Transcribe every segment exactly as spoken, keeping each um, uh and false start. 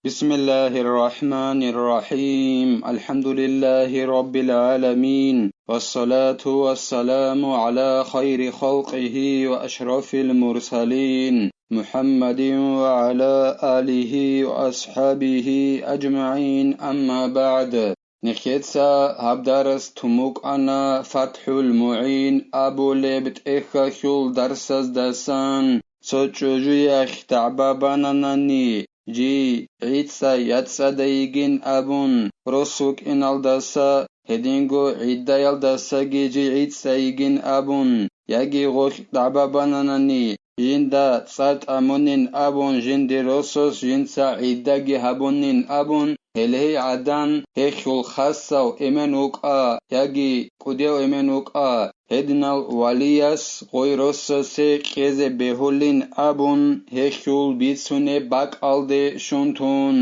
بسم الله الرحمن الرحيم. الحمد لله رب العالمين. والصلاة والسلام على خير خلقه وأشرف المرسلين محمد وعلى آله وأصحابه أجمعين. أما بعد. Нехеца гьаб дарс тумукъана ФатхӀул МугӀин абулеб тӀехьалъул дарсаздасан. Цо чӀужуялъ дагӀба бананани, жий гӀицӀа яцӀцӀадайигин абун рос вукӀиналдаса, гьединго гӀиддаялдасаги жий гӀицӀайигин абун, яги гъолъ дагӀба бананани, жинда цӀар тӀамунин абун, жиндир росас жинца гӀиддаги гьабунин абун, гьеле гьей гӀадан гьелъул хасав эмен вукӀа яги кӀудияв эмен вукӀа, гьединал валияс гъой росасе кьезе бегьулин абун, гьелъул бицунеб бакӀалде щун тун.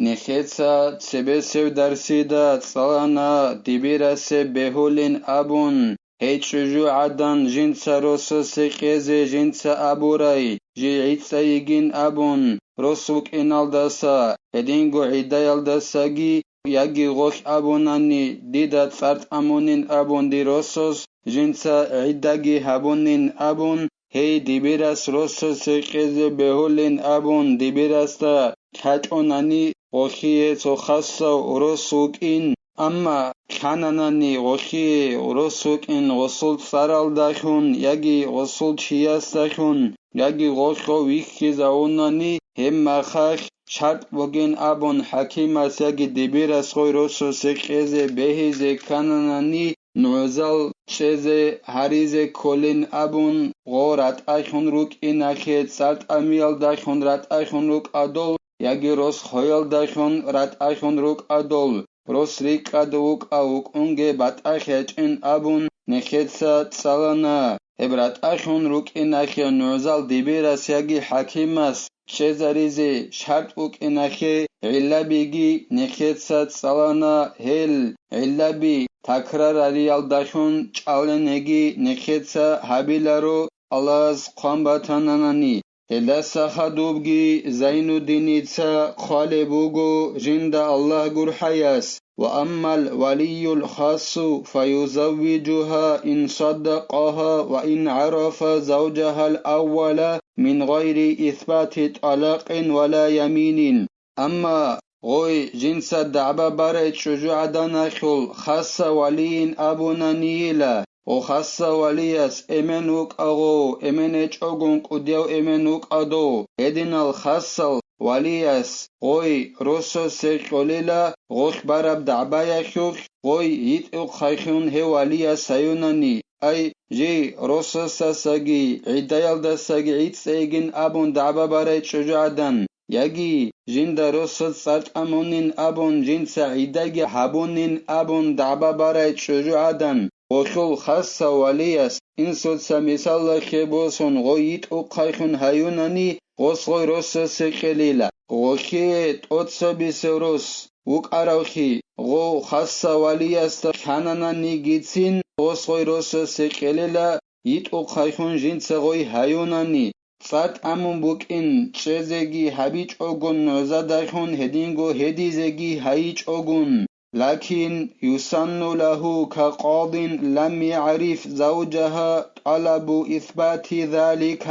Нехеца цебесев дарсида цӀалана дибирасе бегьулин абун, гьей чӀужугӀадан жинца росасе кьезе жинца абурай, жий гӀицӀайигин абун, рос вукӀиналдаса, гьединго гӀиддаялдасаги, яги гъолъ абунани, дида цӀар тӀамунин абун дир росас, жинца гӀиддаги гьабунин абун, гьей дибирас росасе кьезе бегьулин абун дибирасда кьачӀунани, гъолъие цо хасав рос вукӀин, амма лъананани гъолъие рос вукӀин гъосул цӀаралдалъун яги гъосул чиясдалъун, яги гъолъо вихьизавунани, гьеб мехалъ шартӀ бугин абун хӀакимас яги дибирас гъой росасе кьезе бегьизе ккананани, нугӀзал чӀезе гьаризе кколин абун, гъо ратӀалъун рукӀиналъе цӀар тӀамиялдалъун ратӀалъун рукӀадул яги рос хвеялдалъун ратӀалъун рукӀадул, рос рикӀкӀад вукӀа вукӀунге батӀалъ гьечӀин абун, нехеца цӀалана, гьеб ратӀалъун рукӀиналъе нугӀзал дибирас яги хӀакимас чӀезаризе шартӀ букӀиналъе гӀиллабиги нехеца цӀалана, гьел гӀиллаби такрарариялдалъун чӀалинеги нехеца гьабиларо, Аллагьас хъван батананани. Гьелдаса хадубги Зайнуддиница хъвалеб буго жинда Аллагь гурхӀаяс: وأما الولي الخاص فيزوجها إن صدقها وإن عرف زوجها الأول من غير إثبات طلاق ولا يمين. Амма гъой жинца дагӀба барай чӀужугӀаданалъул хасса валийин абунанийила, гъо хасса валияс эмен вукӀа гъов, эмен гьечӀогун кӀудияв эмен вукӀа дов, гьединал хасал валияс гъой росасе кьолила гъолъ бараб дагӀбаялъулъ, гъой йитӀухъайхун гьев валияс гьаюнани, ай, жий росасдасаги гӀиддаялдасаги гӀицӀейгин абун дагӀба барай чӀужугӀадан, яги жинда росас цӀар тӀамунин абун жинца гӀиддаги гьабунин абун дагӀба барай чӀужугӀадан, гъолъул хасса валияс, инсуца мисалалъе босун, гъой йитӀухъайхун гьаюнани, гъос гъой росасе кьелила. Гъолъие тӀоцебесев рос вукӀаравлъи, гъов хасса валиясда лъанананигицин, гъос гъой росасе кьелила, йитӀухъайхун жинца гъой гьаюнани, цӀар тӀамун букӀин чӀезеги гьабичӀогун нугӀзадайхун гьединго гьедизеги гьайичӀогун. لكن يسن له كقاض لم يعرف زوجها طلب إثبات ذلك.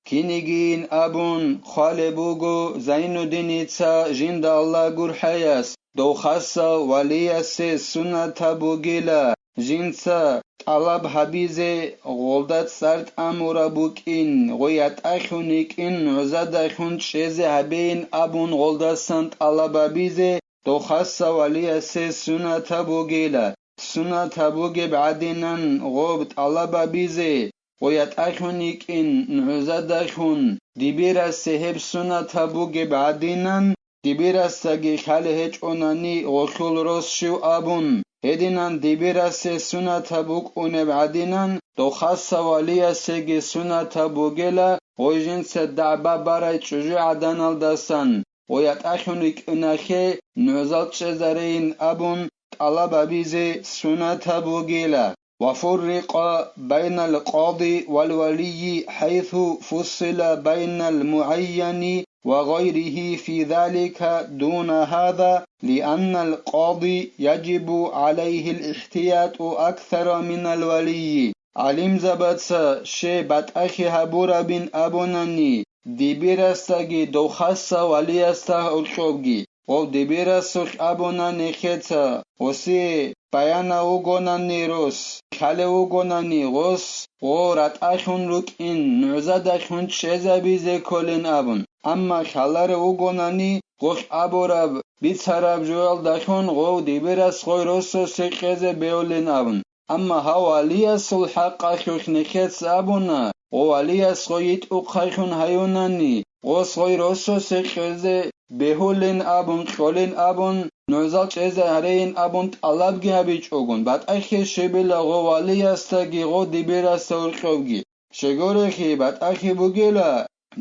Кинигийин абун хъвалеб буго Зайнуддиница жинда Аллагь гурхӀаяс, дов хасал валиясе сунатаб бугила, жинца тӀалаб гьабизе гъолда цӀар тӀамураб букӀин, гъой ятӀалъун йикӀин, нугӀзадалъун чӀезе гьабейин абун гъолдасан тӀалаб гьабизе, дов хасал валиясе сунатаб бугила, сунатаб бугеб гӀадинан гъоб тӀалаб гьабизе, гъой ятӀалъун йикӀин, нугӀзадалъун дибирасе гьеб сунатаб бугеб гӀадинан, дибирасдаги лъалеб гьечӀонани гъолъул рос щив абун, гьединан дибирасе сунатаб букӀунеб гӀадинан, дов хасал валиясеги сунатаб бугела, гъой жинца дагӀба барай чӀужугӀаданалдасан, гъой ятӀалъун йикӀиналъе нугӀзал чӀезарейин абун тӀалаб гьабизе сунатаб бугела. وفرق بين القاضي والولي حيث فصل بين المعين وغيره في ذلك دون هذا، لأن القاضي يجب عليه الاحتياط أكثر من الولي. ГӀалимзабаца щай батӀахьи гьабурабин абунани, дибирасдаги дов хасав валиясда гьоркьобги, гъов дибирасухъ абуна нехеца, гъосие баянав вугонани рос, лъалев вугонани гъос, гъо ратӀалъун рукӀин, нугӀзадалъун чӀезабизе кколин абун. Амма лъаларев вугонани, гъолъ абураб, бицараб жоялдалъун гъов дибирас гъой росасе кьезе бевлин абун. Амма гьав валиясул хӀакъалъулъ нехеца абуна, гъо валияс гъой йитӀухъайхун гьаюнани, гъос гъой росасе кьезе бегьулин абун, кьолин абун, нугӀзал чӀезе гьарейин абун тӀалабги гьабичӀогун, батӀахье щибила гъо валиясдаги гъо дибирасда гьоркьобги. Щегорехи батӀахье бугела,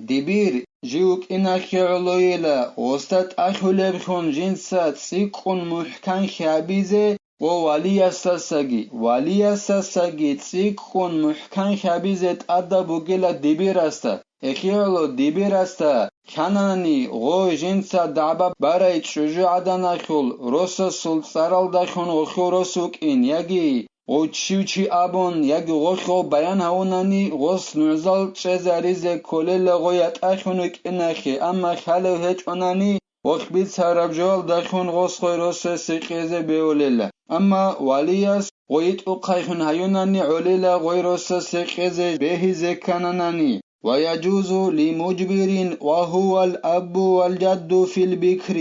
дибир, жив вукӀинахье гӀолойила, гъосда тӀахьулеблъун жинца цӀикӀкӀун мухӀканхъе гьабизе, ва валиясдасаги, валиясдасаги цӀикӀкӀун мухӀканхъе гьабизе тӀадаб бугела дибирасда. Эхиялъул дибирасда лъанани, гъой жинца дагӀба барай чӀужугӀаданалъул росасул цӀаралдалъун гъолъул рос вукӀин, яги гъов чив чи абун, яги гъолъ баян гьавунани, гъос нугӀзал чӀезаризе кколела гъой ятӀахьун вукӀинахье, амма лъалев гьечӀонани, гъолъ бицараб жоялдалъун гъос гъой росасе кьезе бевулела. Амма валияс гъой йитӀухъайхун гьаюнани гӀолила гъой росасе кьезе бегьизе ккананани. ويجوز لمجبر وهو الأب والجد في البكر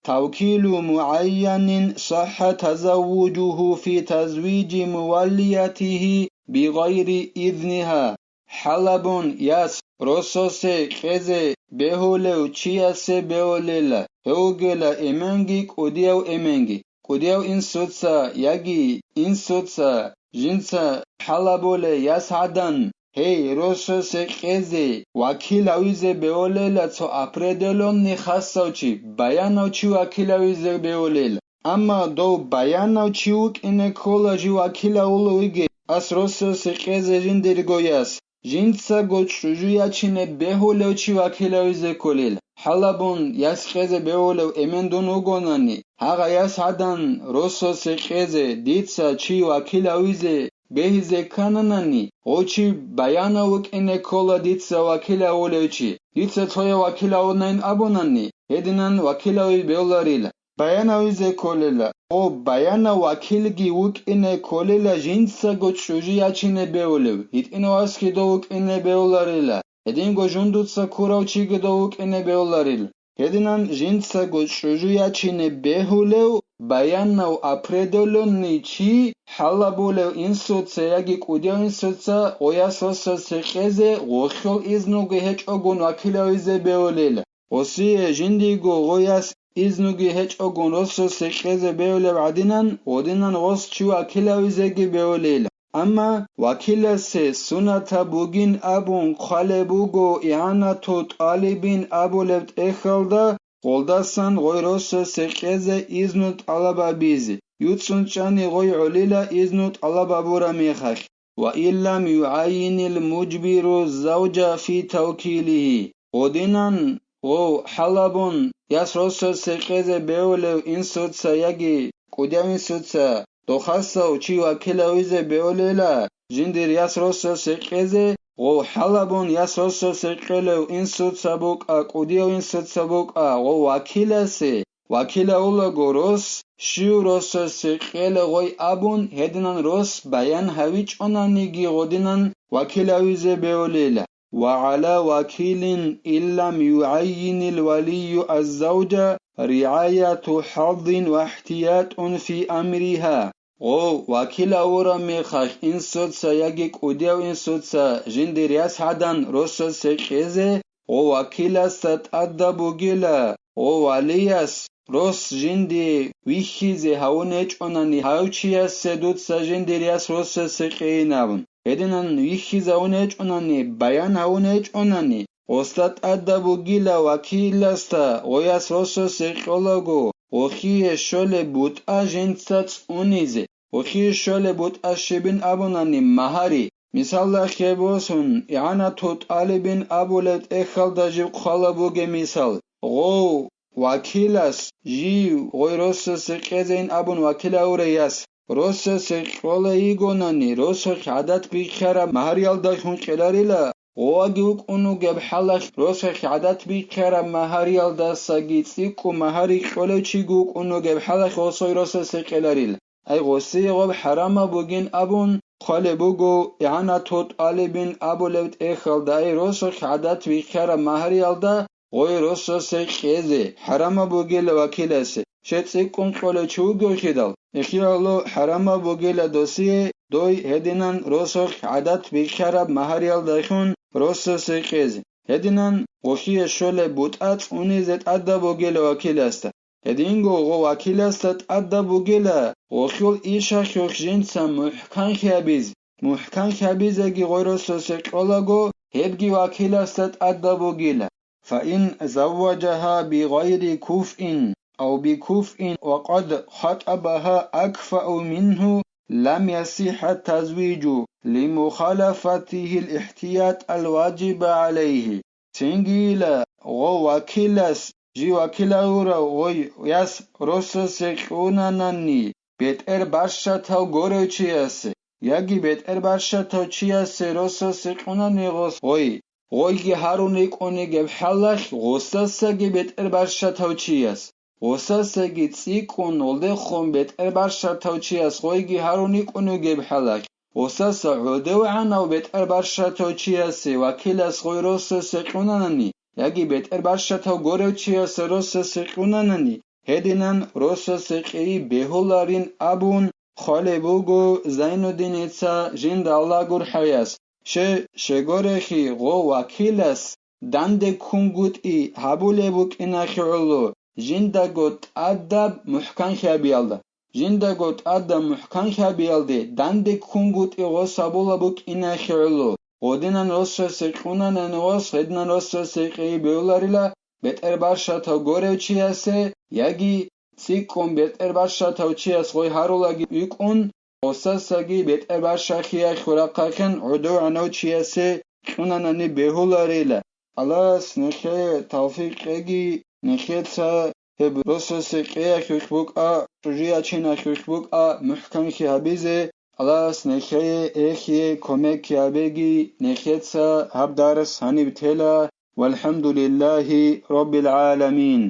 توكيل معين صح تزوجه في تزويج موليته بغير إذنها. ХӀалабун яс рососе кьезе бегьулев чиясе бевулела, гьев вугела эменги кӀудияв эменги, кӀудияв инсуца яги инсуца жинца хӀалабуле яс гӀадан, гьей, рососе кьезе вакил гьавизе бевулела цо определённый хасав чи, баянав чи вакил гьавизе бевулел. Амма дов баянав чи вукӀине ккола жив вакил гьавулев вугев, ас рососе кьезе жиндирго яс, жинцаго чӀужу ячине бегьулев чи вакил гьавизе кколел. ХӀалабун яс кьезе бегьулев эмен дун вугонани, гьагъа яс гӀадан рососе кьезе дица чи вакил гьавизе бегьизе ккананани, гъов чи баянав вукӀине ккола дица вакил гьавулев чи, дица цояв вакил гьавунайин абунани, гьединан вакил гьавизе бевларила. Баян гьавизе кколела, о, баянав вакилги вукӀине кколела жинцаго чӀужу ячине бевулев, гьитӀинав васги дов вукӀине бевларила, гьединго жундуца ккурав чиги дов вукӀине бевларил. Гьединан жинцаго чӀужу ячине бегьулев баянав определённый чи хӀалабулев инсуца яги кӀудияв инсуца гъояс рососе кьезе гъолъул изнуги гьечӀогун вакил гьавизе бевулел. Гъосие жиндиего гъояс изнуги гьечӀогун рососе кьезе бевулеб гӀадинан, гъодинан гъос чи вакил гьавизеги бевулел. Амма вакиласе сунатаб бугин абун хъвалеб буго игӀанату тӀалибин абулеб тӀехьалда, гъолдасан гъой рососе кьезе изну тӀалаб гьабизе, юцӀцӀун чӀани гъой гӀолила изну тӀалаб гьабураб мехалъ. وإن لم يعين المجبر الزوج في توكيله. Гъодинан гъов хӀалабун яс рососе кьезе бевулев инсуца яги кӀудияв инсуца, дов хасав чи вакил гьавизе бевулела, жиндир яс рососе кьезе, гъов хӀалабун яс рососе кьолев инсуца букӀа, кӀудияв инсуца букӀа, гъов вакиласе, вакил гьавулаго рос, щив рососе кьела гъой абун, гьединан рос баян гьавичӀонаниги гъодинан вакил гьавизе бевулела. وعلى وكيل إن لم يعين الولي الزوج رعاية حظ واحتياط في أمرها. Гъов вакил гьавураб мехалъ инсуца яги кӀудияв инсуца жиндир яс гӀадан рососе кьезе, гъов вакиласда тӀадаб бугила, гъов валияс рос жинди вихьизе гьавун гьечӀонани гьав чиясе дуца жиндир яс рососе кьейин абун. Гьединан вихьизавун гьечӀонани, баян гьавун гьечӀонани, гъосда тӀадаб бугила вакиласда гъояс рососе кьолаго, гъохие щолеб бутӀа жинца цӀунизе, гъохие щолеб бутӀа щибин абунани магьари, Мисалда хеб босун, игӀанату тӀалибин абулеб тӀехьалда жиб хъвала бугеб мисал. Гъов вакилас жив гъой росасе кьезейин абун вакил гьавурай яс, росасе кьола йигонани, росулъ гӀадат бихьараб магьариялдалъун кьеларила, гъоваги вукӀун вугеб хӀалалъ росулъ гӀадат бихьараб магьариялдасаги цӀикӀкӀун магьари кьолев чиги вукӀун вугеб хӀалалъ гъосой росасе кьеларила. Ай гъосие гъоб хӀарамаб бугин абун хъвалеб буго игӀанату тӀалибин абулеб тӀехьалда, ай росулъ гӀадат бихьараб магьариялда гъой росасе кьезе, хӀарамаб бугила вакиласе, щай цӀикӀкӀун кьолев чи вугевлъидал, ихъе гӀоло хӀарамаб бугила досие дой гьединан росулъ гӀадат бихьараб магьариялдайхун росасе кьезе. Гьединан гъолъие щолеб бутӀа цӀунизе тӀадаб бугила вакиласда. Гьединго гъо вакиласда тӀадаб бугила гъолъул ишалъулъ жинца мухӀканлъи гьабизе. МухӀканлъи гьабизеги гъой росасе кьолаго, гьебги вакиласда тӀадаб бугила. فإن زوجها بغير كفء أو بكفء وقد خطبها أكفأ منه لم يصح التزويج لمخالفته الاحتياط الواجب عليه. Цинги ила гъо вакилас, жив вакил гьавурав гъой яс росасе кьунанани бетӀер бащатав горев чиясе, яги бетӀер бащатав чиясе росасе кьунани гъос гъой, гъойги гьарун рикӀкӀунигеб хӀалалъ гъосасаги бетӀер бащатав чияс, гъосасаги цӀикӀкӀун гъолдехун бетӀер бащатав чияс гъойги гьарун рикӀкӀунигеб хӀалалъ, гъосаса гӀодовгӀанав бетӀер бащатав чиясе вакилас гъой росасе кьунанани, яги бетӀер бащатав горев чиясе росасе кьунанани, гьединан росасе кьей бегьуларин абун хъвалеб буго Зайнуддиница жинда Аллагь гурхӀаяс. Ще, щегорехи гъо вакилас данде ккунгутӀи гьабулеб букӀинахи гӀоло, жиндаго тӀадаб мухӀканлъи гьабиялда. Жиндаго тӀадаб мухӀканлъи гьабиялде данде ккунгутӀи гъос гьабулеб букӀинахи гӀоло, гъодинан росасе кьунанани гъос, гьединан росасе кьей бегьуларила бетӀер бащатав горев чиясе, яги цӀикӀкӀун бетӀер бащатав чияс гъой гьарулаги вукӀун, гъосасаги бетӀер бащахъиялъул рахъалъан гӀодовгӀанав чиясе кьунанани бегьуларила. Аллагьас нехее тавфикъ кьеги, нехеца гьеб росасе кьеялъулъ букӀа, чӀужу ячиналъулъ букӀа мухӀканлъи гьабизе, Аллагьас нехее эхие кумекги гьабеги, нехеца гьаб дарс гьаниб тела. Валхамдулиллагьи раббил гӀаламин.